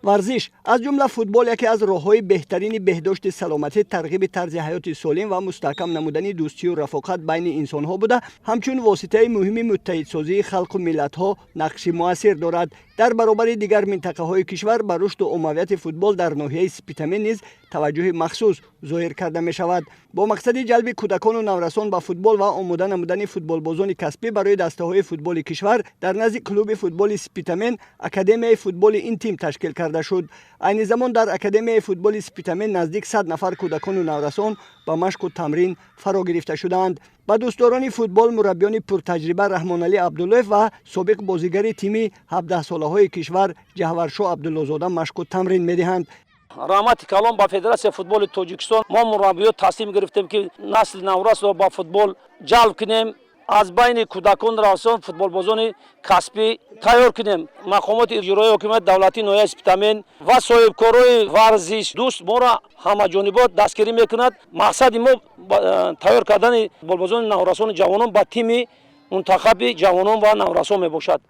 Варзиш, аз ҷумла футбол, яке аз роҳҳои беҳтарини беҳдошти саломатӣ, тарғиби тарзи ҳаёти солим ва мустаҳкам намудани дӯстию рафоқат байни инсонҳо буда, ҳамчун воситаи муҳими муттаҳидсозии халқу миллатҳо нақши муассир дорад. Дар баробари дигар минтақаҳои кишвар ба рушду оммавияти футбол дар ноҳияи Спитамен низ таваҷҷӯҳи махсус зоҳир карда мешавад. Бо мақсади ҷалби кӯдакону наврасон ба футбол ва омода намудани футболбозони касбӣ барои дастаҳои футболи кишвар дар назди клуби футболи Спитамен академияи футболи ин тим ташкил карда шуд. Айни замон дар академияи футболи Спитамен наздик 100 нафар кӯдакону наврасон ба машқу тамрин фаро гирифта шудаанд. Ба дӯстдорони футбол мураббиёни пуртаҷриба Раҳмоналӣ Абдуллоев ва собиқ бозигари тими 17-солаҳои кишвар Ҷаҳваршоҳ Абдуллозода машқу тамрин медиҳанд. Раҳмати калон ба Федератсияи футболи Тоҷикистон. Мо мураббиё тасмим гирифтем, ки насли наврасро ба футбол ҷалб кунем, аз байни кӯдакон, наврасон футболбозони касбӣ тайёр кунем. Мақомоти иҷроии ҳокимияти давлатии ноҳияи Спитамен ва соҳибкорои варзишдӯст моро ҳамаҷонибо дастгирӣ мекунад. Мақсади мо тайёр кардани футболбозони наврасону ҷавонон ба тими мунтахаби ҷавонон ва наврасон мебошад.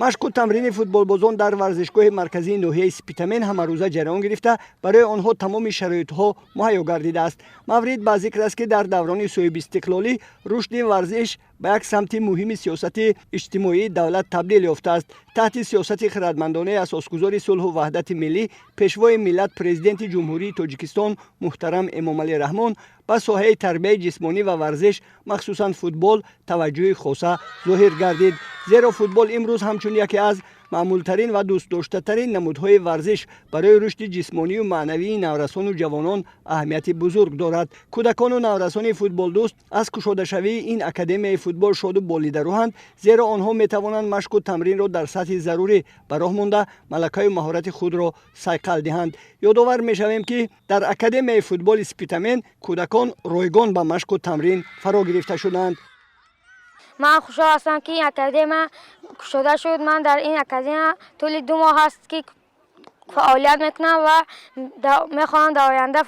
Машқу тамрини футболбозон дар варзишгоҳи марказии ноҳияи Спитамен ҳамарӯза ҷараён гирифта, барои онҳо тамоми шароитҳо муҳайё гардидааст. Маврид ба зикр аст, ки дар даврони соҳибистиқлолӣ рушди варзиш ба як самти муҳими сиёсати иҷтимоии давлат табдил ёфтааст. Таҳти сиёсати хирадмандонаи асосгузори сулҳу ваҳдати миллӣ, Пешвои миллат, Президенти Ҷумҳурии Тоҷикистон муҳтарам Эмомалӣ Раҳмон ба соҳаи тарбияи ҷисмонӣ ва варзиш, махсусан футбол, таваҷҷӯҳи хоса зоҳир гардид, зеро футбол имрӯз ҳамчун яке аз маъмултарин ва дӯстдоштатарин намудҳои варзиш барои рушди ҷисмонию маънавии наврасону ҷавонон аҳамияти бузург дорад. Кӯдакону наврасони футболдӯст аз кушодашавии ин академияи футбол шоду болидарӯҳанд, зеро онҳо метавонанд машқу тамринро дар сатҳи зарурӣ ба роҳ монда, малакаю маҳорати худро сайқал диҳанд. Ёдовар мешавем, ки дар академияи футболи Спитамен кӯдакон ройгон ба машқу тамрин фаро гирифта шуданд. Ман хушҳол ҳастам, ки ин академия кушода шуд. Ман дар ин академия тӯли 2 моҳ аст, ки фаъолият мекунам ва мехоҳам дар оянда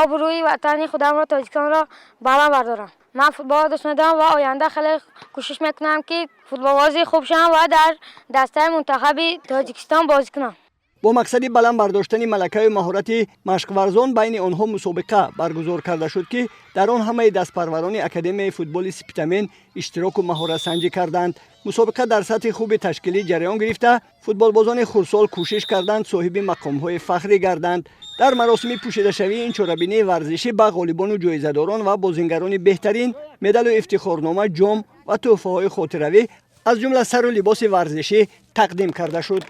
обрӯи ватани худамро, Тоҷикистонро, баланд бардорам. Ман футболро дӯст медорам ва оянда хеле кӯшиш мекунам, ки футболбози хуб шавам ва дар дастаи мунтахаби Тоҷикистон бозӣ кунам. Бо мақсади баланд бардоштани малакаю маҳорати машқварзон байни онҳо мусобиқа баргузор карда шуд, ки дар он ҳамаи дастпарварони академияи футболи Спитамен иштироку маҳоратсанҷӣ карданд. Мусобиқа дар сатҳи хуби ташкилӣ ҷараён гирифта, футболбозони хурдсол кӯшиш карданд соҳиби мақомҳои фахрӣ гарданд. Дар маросими пӯшидашавии ин чорабинии варзишӣ ба ғолибону ҷоизадорон ва бозингарони беҳтарин медалу ифтихорнома, ҷом ва тӯҳфаҳои хотиравӣ, аз ҷумла сару либоси варзишӣ, тақдим карда шуд.